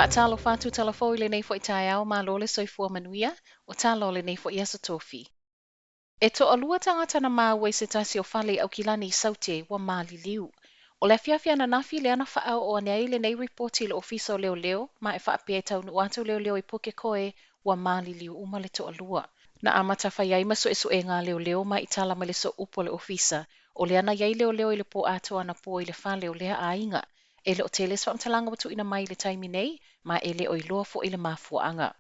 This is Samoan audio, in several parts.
Faatalofa atu talafou i lenei foi taeao, malo le soifua manuia, o tala o lenei foi Aso Tofi. E toalua tagata na maua i se tasi o fale i Aukilani i Saute ua maliliu. O le afiafi ananafi lea na faaoo ane ai lenei ripoti i le Ofisa o Leoleo ma e faapea e taunuu atu leoleo i Pukekohe ua maliliu uma le toalua. Na amata fai ai ma suesuega a leoleo ma i tala mai le sooupu a le ofisa, o lea na i ai leoleo i le po atoa anapo i le fale o lea aiga. E le o tele se faamatalaga ua tuuina mai i le taimi nei, ma e le o iloa foi le mafuaaga.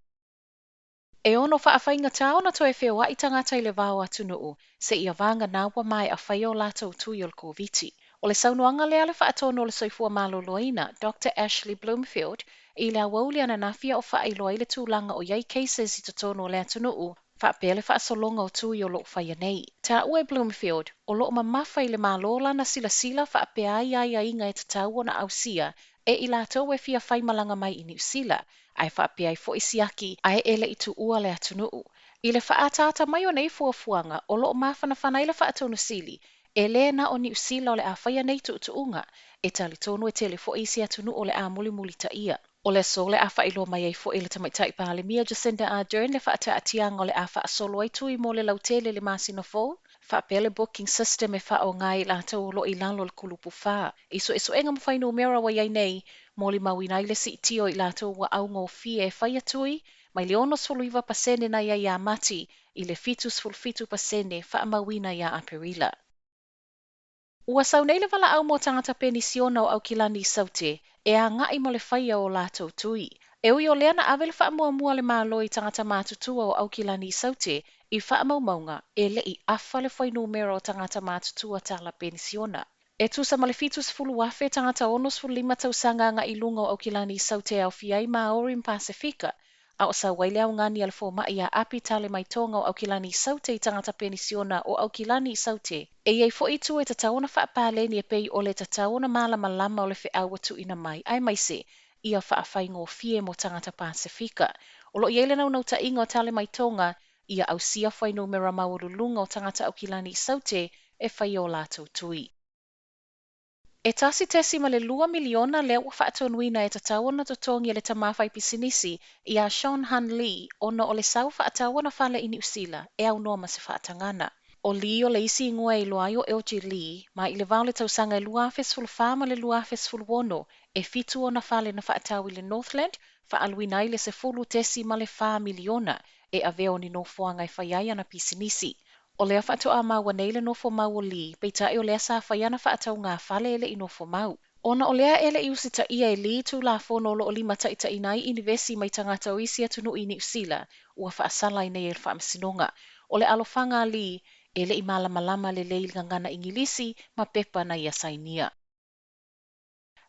E ono faafaigata ona toe feoai tagata i le va o atunuu, seia vagana ua maea faia o latou tui o le Koviti. O le saunoaga lea a le Faatonu o le Soifua Maloloina, Doctor Ashley Bloomfield, i le aoauli ananafi a o faailoa ai le tulaga o i ai cases i totonu o le atunuu, faapea le faasologa o tui o lo o faia nei. Taua e Bloomfield, o lo o mamafa i le Malo lana silasila faapea ai aiaiga e tatau ona ausia e i latou e fia faimalaga mai i Niu Sila, ae faapea ai foi siaki ae e le i tuua le atunuu. I le faaataata mai o nei fuafuaga, o lo o mafanafana ai le Faatonu Sili, e lē na o Niu Sila o le a faia nei tuutuuga, e talitonu e tele foi isi atunuu o le a mulimulitaia. O le aso o le a faailoa mai ai foi e le Tamaitai Palemia Jacinda Ardern le faataatiaga o le a faasolo ai tui mo le lautele i le masina fou, faapea le booking system e faaaoga ai i latou o lo o i lalo o le kulupu 4. I suesuega ma fuainumera ua i ai nei, molimauina ai le siitia o i latou ua augofie e faia tui, mai le 69% na i ai ia Mati i le 77% faamauina ia Aperila. Ua sau nei le valaau mo tagata penisiona o Aukilani i Saute e agai mo le faia o latou tui. E ui o lea na ave le faamuamua a le Malo i tagata matutua o Aukilani i Saute i faamaumauga, e le i afa le fuainumera o tagata matutua tala penisiona. E tusa ma le 70,000 tagata 65 tausaga agai i luga o Aukilani i Saute e aofia ai Māori ma Pasefika, a o sau ai le augani a le fomai ia Api Talemaitoga o Aukilani i Saute i tagata penisiona o Aukilani i Saute. E i ai foi itu e tatau ona faapaleni e pei o le tatau ona malamalama o le feau ua tuuina mai, aemaise ia faafaigofie mo tagata Pasefika. O lo o i ai le naunautaiga o Talemaitoga ia ausia fuainumera maualuluga o tagata Aukilani i Saute e faia o latou tui. E 1.2 miliona lea ua faatonuina e tatau ona totogi e le tama faipisinisi ia Sean Han Lee ona o le sau faatau ona fale i Niu Sila e aunoa ma se faatagana. O Lee o le isi igoa e iloa ai o Elgie Lee, ma i le va o le tausaga e 2014 ma le 2016, e 7 ona fale na faatau i le Northland, faaaluina ai le 10.4 miliona e avea o ni nofoaga e fai ai ana pisinisi. O lea faatoa maua nei le nofo mau o Lee, peitai o lea sa fai ana faatauga fale e le i nofo mau. Ona o lea e le i usitaia e Lee tulafono o lo o limataitaiina ai inivesi mai tagata o isi atunuu i Niu Sila, ua faasala ai nei e le Faamasinoga. O le alofaga a Lee, e le i malamalama lelei i le gagana Igilisi ma pepa na ia sainia.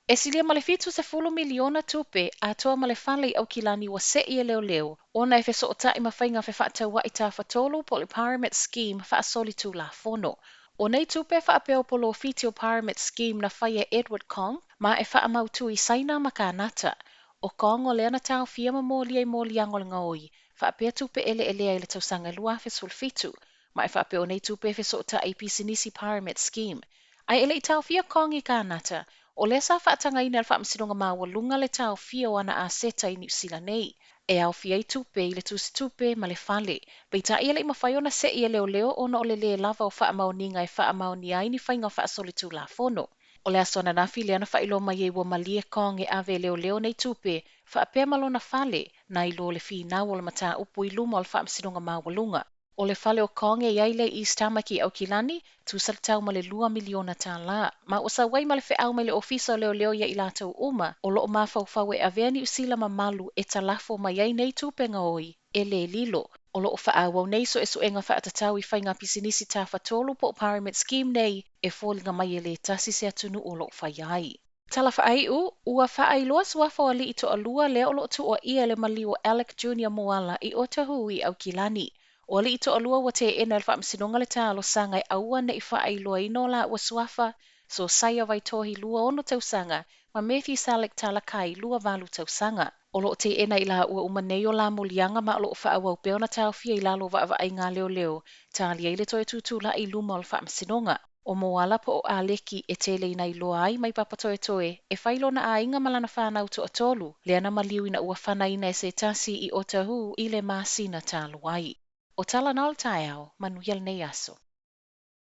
E silia ma le 70 miliona tupe atoa ma le fale i Aukilani ua se'i e leoleo ona e fesootai ma faiga fefaataua'i tafatolu po o le Pyramid Scheme faasolitulafono. O nei tupe faapea o polofiti o Pyramid Scheme na fai e Edward Kong ma e faamautu i Saina ma Kanata. O Kong o lea na taofia ma molia i moliaga o le gaoi faapea tupe eleelea i le tausaga 2017 ma e faapea o nei tupe e fesootai i pisinisi Pyramid Scheme. Ae e le i taofia Kong i Kanata, o lea sa faatagaina e le Faamasinoga Maualuga le taofia o ana aseta i Niu Sila nei, e aofia ai tupe i le tusitupe ma le fale. Peitai e le i mafai ona se'i e leoleo ona o le lē lava o faamaoniga e faamaonia ai ni faiga faasolitulafono. O le aso ananafi lea na faailoa mai ai ua malie Kong e ave e leoleo nei tupe faapea ma lona fale, nai lo le finau o le mataupu i luma o le Faamasinoga Maualuga. O le fale o Kong e i ai le i East Tamaki i Aukilani, tusa le tau ma le $2 miliona. Ma ua sau ai ma le feau mai le Ofisa o Leoleo ia i latou uma o lo o mafaufau e avea Niu Sila mamalu e talafo mai ai nei tupe gaoi e lē lilo. O lo o faaauau nei suesuega faatatau i faiga pisinisi tafatolu po o Pyramid Scheme nei e foliga mai e lē tasi se atunuu o lo o faia ai. Tala faaiu, Ua faailoa suafa o alii toalua lea o lo o tuuaia i le maliu o Alec Junior Moala i Otahuhu i Aukilani. O alii toalua ua teena e le Faamasinoga le talosaga e aua ne i faailoaina o lāua suafa, Sosaia Vaitohi, 26 tausaga, ma Matthew Salek Talakai, 28 tausaga. O lo o teena i lāua uma nei o la moliaga ma o lo o faaauau pea ona taofia i lalo o vaavaaiga a leoleo, tali ai le toe tutulai i luma o le Faamasinoga. ʻO Moala po ʻo ʻAleki e tele i nā iloa ai mai Papatoetoe e fai lona ʻāiga ma lana whānau toʻatolu, lea na maliu ina ua whanaina e se tasi i Otahuhu i le masina talu ai. ʻO Talanoa le taeao, manuia lenei aso.